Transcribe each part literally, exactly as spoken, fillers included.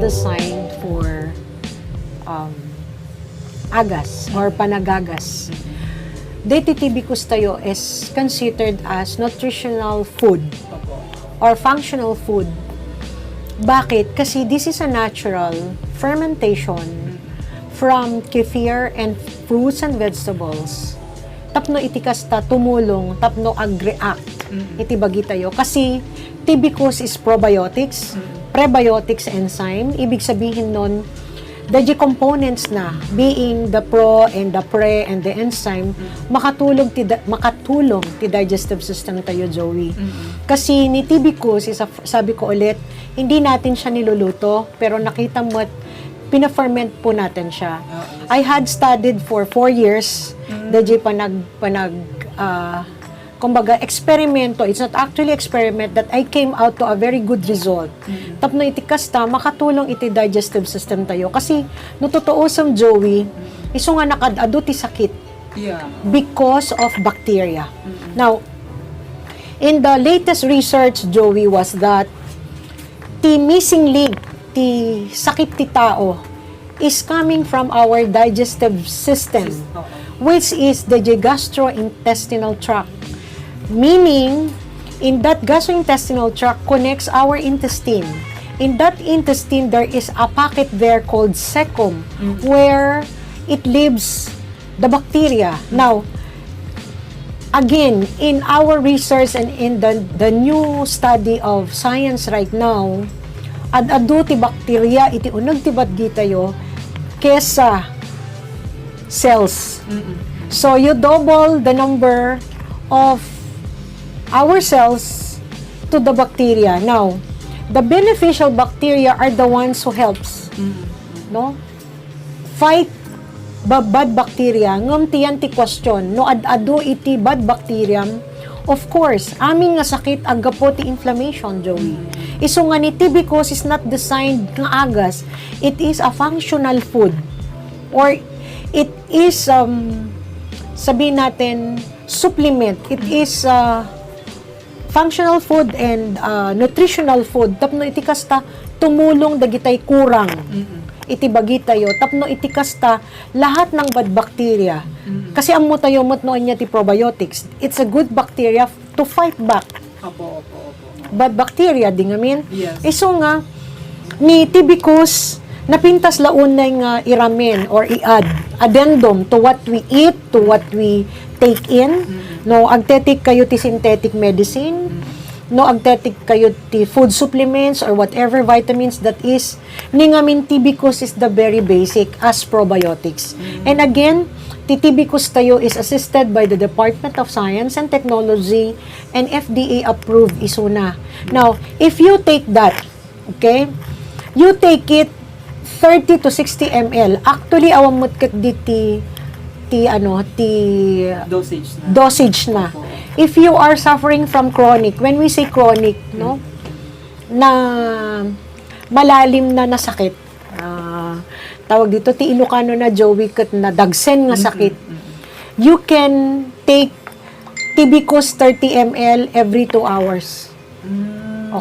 Sign for, um, agas or panagagas. Deti tibicus tayo is considered as nutritional food or functional food. Bakit? Kasi this is a natural fermentation from kefir and fruits and vegetables. Tapno iti kasta, tumulong tapno ag-react iti bagi tayo. Kasi tibicus is probiotics, prebiotics enzyme, ibig sabihin nun, the components na, being the pro and the pre and the enzyme, makatulog ti di-, makatulong ti digestive system tayo, Joey. Kasi ni tibicus is a, sabi ko ulit, hindi natin siya niluluto, pero nakita mo, pina-ferment po natin siya. I had studied for four years, the panag, panag, ah, kumbaga, eksperimento. It's not actually experiment that I came out to a very good result. Tapno iti kasta, makatulong iti digestive system tayo. Kasi, no tutuusom, Joey, isu nga nakaad-adu ti sakit because of bacteria. Now, in the latest research, Joey, was that ti missing link ti sakit ti tao is coming from our digestive system, which is the gastrointestinal tract. Meaning, in that gastrointestinal tract connects our intestine. In that intestine, there is a pocket there called cecum, where it lives the bacteria. Now, again, in our research and in the, the new study of science right now, ad-adu ti bacteria iti uneg ti badgi tayo kesa cells. So, you double the number of our cells to the bacteria. Now, the beneficial bacteria are the ones who helps, no? Fight ba-, bad bacteria, ngem ti yan ti question, no ad-adu iti bad bacterium, of course, amin nga sakit aggapu ti inflammation, Joey. Isu nga ni tibicus is not designed nga agas, it is a functional food, or it is, um, sabihin natin, supplement, it is, uh, functional food and, uh, nutritional food, tapno iti kasta, tumulong dagitay kurang iti bagi tayo, tapno iti kasta, lahat ng bad bacteria. Kasi ammo tayo met no ania ti probiotics. It's a good bacteria f-, to fight back bad bacteria, di ngamin? Isu nga, ni tibicus, napintas la unay nga iramen or i-add, addendum to what we eat, to what we take in. No, agte-take kayo ti synthetic medicine, no, agte-take kayo ti food supplements or whatever vitamins that is, ni ngamin tibicus is the very basic as probiotics. And again, ti tibicus tayo is assisted by the Department of Science and Technology and F D A approved isuna. Now, if you take that, okay, you take it thirty to sixty M L. Actually, awan met ket di ti, ti ano, ti dosage na. If you are suffering from chronic, when we say chronic, no, na malalim na nasakit, ah, tawag dito, ti Ilocano na, Joey, ket nadagsen nga sakit, you can take tibicus thirty M L every two hours.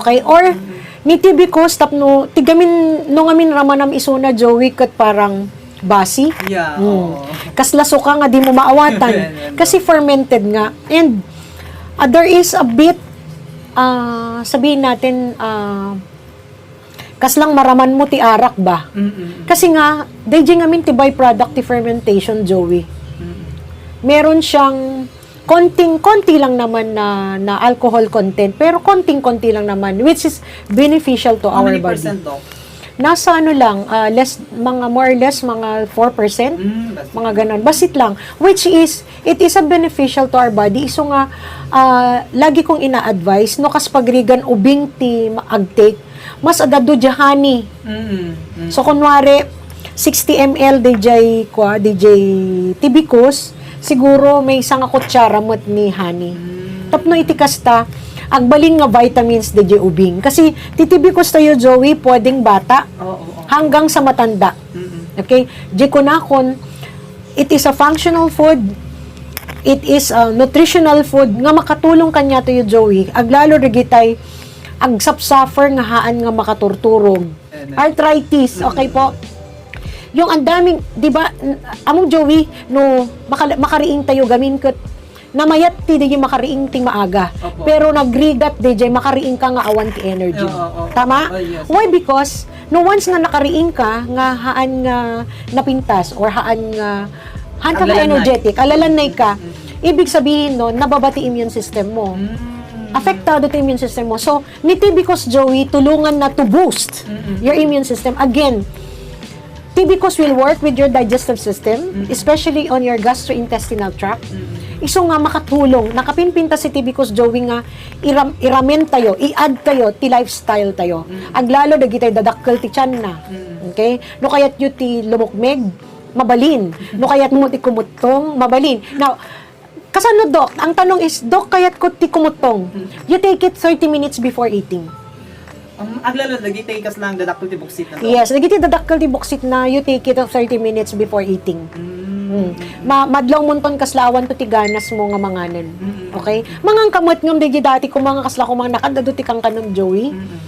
Okay? Or, ni tibicus, tapno, ti gamin, no ngamin ramanam isuna, Joey, ket parang basi. Kasla suka nga di mo maawatan. Kasi fermented nga. And, ah, there is a bit, ah, sabihin natin, ah, kaslang maraman mo ti arak ba? Kasi nga, dayjay ngamin ti byproduct ti fermentation, Joey. Meron siyang konting, konti lang naman na, na alcohol content, pero konting-konti lang naman, which is beneficial to our body. Nasa ano lang, ah, less, mga more or less, mga four percent, mga ganon. Basit lang. Which is, it is a beneficial to our body. Isu nga, ah, lagi kong ina-advise, no, kas pagrigan ubing ti ma-, agtake, mas ad-adu diay honey. So, kunwari, sixty M L dayjay, kwa, dayjay tibicus, siguro maysa nga kutsara met ni honey. Tapno iti kasta, agbalin nga vitamins dayjay ubing. Kasi ti tibicus tayo, Joey, pwedeng bata hanggang sa matanda. Okay? Di kunakon, it is a functional food, it is a nutritional food nga makatulong kaniatayo, Joey. Aglalo dagitay agsapsuffer nga haan nga makaturturog. Arthritis, okay po. Yung ang daming, di ba, n- among Joey, no, makal- makariing tayo gamin ket namayat ti di makariing ti maaga. Opo. Pero nagrigat di makariing ka nga awan ti energy. Oo, oo. Tama? Oh, yes. Why? Because, no, once nga nakariing ka, nga haan nga napintas, or haan nga, haan ka nga Alalanay. Energetic, alalannay ka, Mm-mm. Ibig sabihin, no, nababa ti immune system mo. Mm. Apektado ti immune system mo. So, ni T B Cos Joey, tulungan na to boost Mm-mm. Your immune system. Again, T B Cos will work with your digestive system, Mm-mm. Especially on your gastrointestinal tract. Mm-mm. Isu nga makatulong, nakapinpintas si T B Cos Joey nga iram, iramen tayo, i-add tayo, ti lifestyle tayo. Mm-mm. Aglalo, dagitay dadakkel ti tiyan na. Mm-mm. Okay? No kayat yu ti lumukmeg, mabalin. No kayat mo ti kumuttong, mabalin. Now, kasano, Doc? Ang tanong is, Doc, kayat ko ti kumuttong. Mm. You take it thirty minutes before eating. Um, aglalo, dagiti kaslang dadakkel ti buksit na to. Yes, dagiti dadakkel ti buksit na, you take it thirty minutes before eating. Mm. Mm. Ma madlaw monton kasla awan to ti ganas mo nga manganen. Mm. Okay? Mangan ka met ngem dagiti dati ko mga kasla ko mga nakadado ti kankanon, Joey. Mm.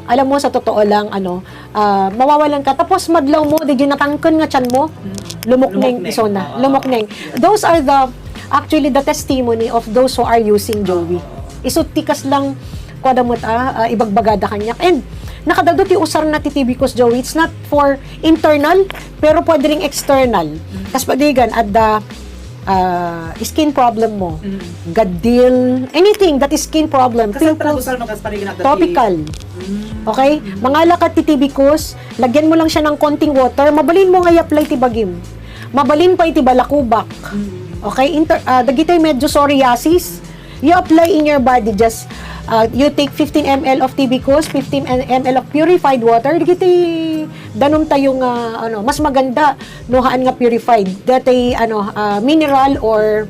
Alam mo, sa totoo lang, ano, ah, mawawalan ka. Tapos madlaw mo, dagiti natangken nga tiyan mo, Mm. Lumukneng. Lumukneng. Isuna. Ah. Lumukneng. Those are the, actually, the testimony of those who are using Joey. Isu ti kaslang, kuwada mo ta, ah, ibagbagada kaniak. And, nakadado ti usar na ti T B Cos Joey. It's not for internal, pero pwede ring external. Mm. Kas padigan, at the, ah, skin problem mo, Mm. gadil, anything that is skin problem, Kasano pimples, talaga, sir, no, kas parigan at the topical. Mm. Okay? Mm. Mangala ka ti T B Cos, lagyan mo lang siya ng konting water, mabalin mo nga i-apply ti bagim. Mabalin pa iti balakubak. Mm. Okay? Inter, ah, dagitay medyo psoriasis, you apply in your body, just, ah, you take fifteen M L of T B Cos, fifteen M L of purified water, dagiti danum tayo nga, ano, mas maganda no haan nga purified. Dati, ano, ah, mineral or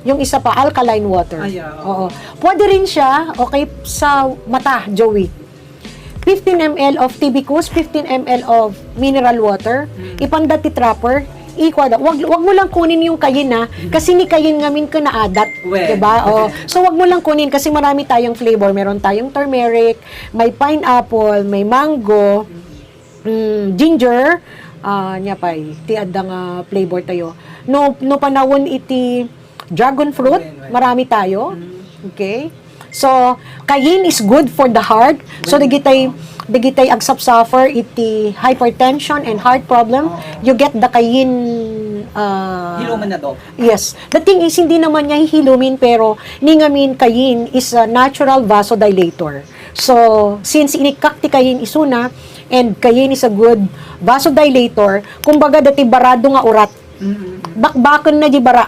yung isa pa, alkaline water. Ay, ah. Oo. Pwede rin siya, okay, sa mata, Joey. Fifteen M L of T B Cos, fifteen M L of mineral water. Mm. Ipanda ti dropper, ikuha da. Wag, wag mo lang kunin yung kayin, ha? Mm. Kasi ni kayin ngamin ka naadat. Well. Diba? Oh. So, wag mo lang kunin kasi marami tayong flavor. Meron tayong turmeric, may pineapple, may mango, mm, ginger, ah, nya pay, ti adda nga flavor tayo. No, no panawon iti dragon fruit, Right, right. Marami tayo. Mm. Okay? So, kayin is good for the heart. So, Well, dagitay, oo. Dagitay agsuffer iti hypertension and heart problem, Oo. You get the kayin, ah, Hiluman na, Doc. Yes. The thing is, hindi naman niya hihilumin, pero ni ngamin kayin is a natural vasodilator. So, since inikkak ti kayin isuna, and kayin is a good vasodilator, kumbaga, dati barado nga urat. Mm-mm. Bakbaken na di bara.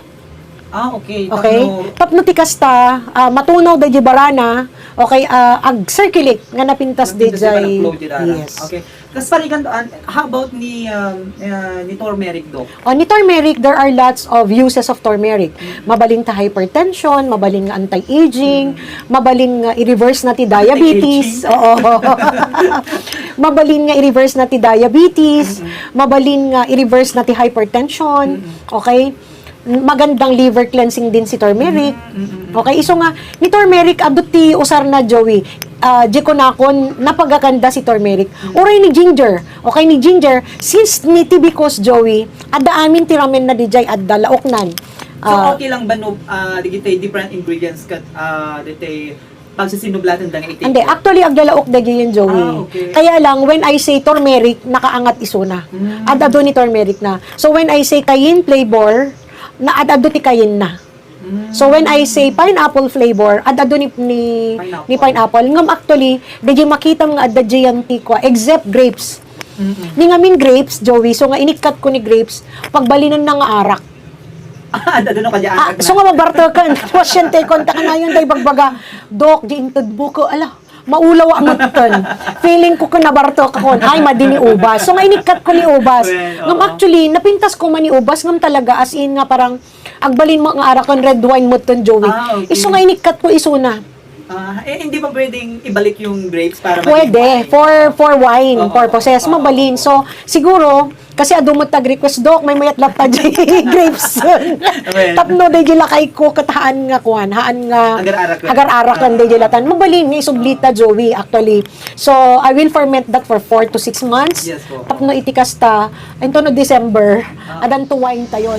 Ah, okay. Okay? Tapno Tapno ti kasta, ah, matunaw da di barana, okay, ah, ag-circulate nga napintas di Napintas di jay. Bara flow di dara. Yes. Okay. Kas parigan, ah, how about ni, um, ah, ni turmeric, Doc? Oh, ni turmeric, there are lots of uses of turmeric. Mm. Mabalin ta hypertension, mabalin nga anti-aging, Mm. Mabalin nga i-reverse na ti diabetes. Anti-aging. Oo. Mabalin nga i-reverse na ti diabetes, Mm-mm. Mabalin nga i-reverse na ti hypertension. Mm-mm. Okay? Magandang liver cleansing din si turmeric. Mm-mm. Okay, isu nga, ni turmeric, adu ti usar na, Joey. Ah, di ko nakon, napagakanda si turmeric. Mm. Uray ni ginger. Okay, ni ginger, since ni T B Cos, Joey, adda amin ti ramen na di jay, adda laoknan. So, Ah. Okay lang ba no, ah, dagiti different ingredients ket, ah, dagiti pagsisinublaten da nga iti Hindi, actually, aglalaok da diyan, Joey. Ah, okay. Kaya lang, when I say turmeric, nakaangat isuna. Mm. Ad-adu ni turmeric na. So, when I say cayenne flavor, na ad-adu ti cayenne na. Mm. So, when I say pineapple flavor, ad-adu ni, ni, Pineapple. Ni pineapple. Ngam actually, di makita nga adda diyan ti kua, except grapes. Mm-mm. Ni ngamin grapes, Joey, so nga inikkat ko ni grapes, pagbalinan na nga arak. Ah, ano ka dyan? Ah, so nga mabartokan. Pasyente ko, ang takanayon tayo bagbaga, "Dok, di inted buko, ala, maulaw ang mutan." Feeling ko ka nabartokan. Ay, madi ni ubas. So nga inikkat ko ni ubas. Well, Ngam oo. Actually, napintas ko man ni ubas, ngam talaga, as in nga parang, agbalin mo nga arakan red wine mutan, Joey. Ah, okay. Isu nga inikkat ko, isu na. Ah, eh, hindi ba pwedeng ibalik yung grapes para maging Pwede, wine? for for wine Oo. Purposes, Oo. Mabalin. So, siguro, kasi adu met nag-request, "Dok, may mayat latta dyan grapes." Well. Tapno, dayjay lakayko, ket haan nga kuan, haan nga Agar-arak lang. agar-arak lang dayjay latan. Mabalin nga isublita, Joey, actually. So, I will ferment that for four to six months. Yes po. Tapno iti kasta, into no December, Ah. adan to wine tayon.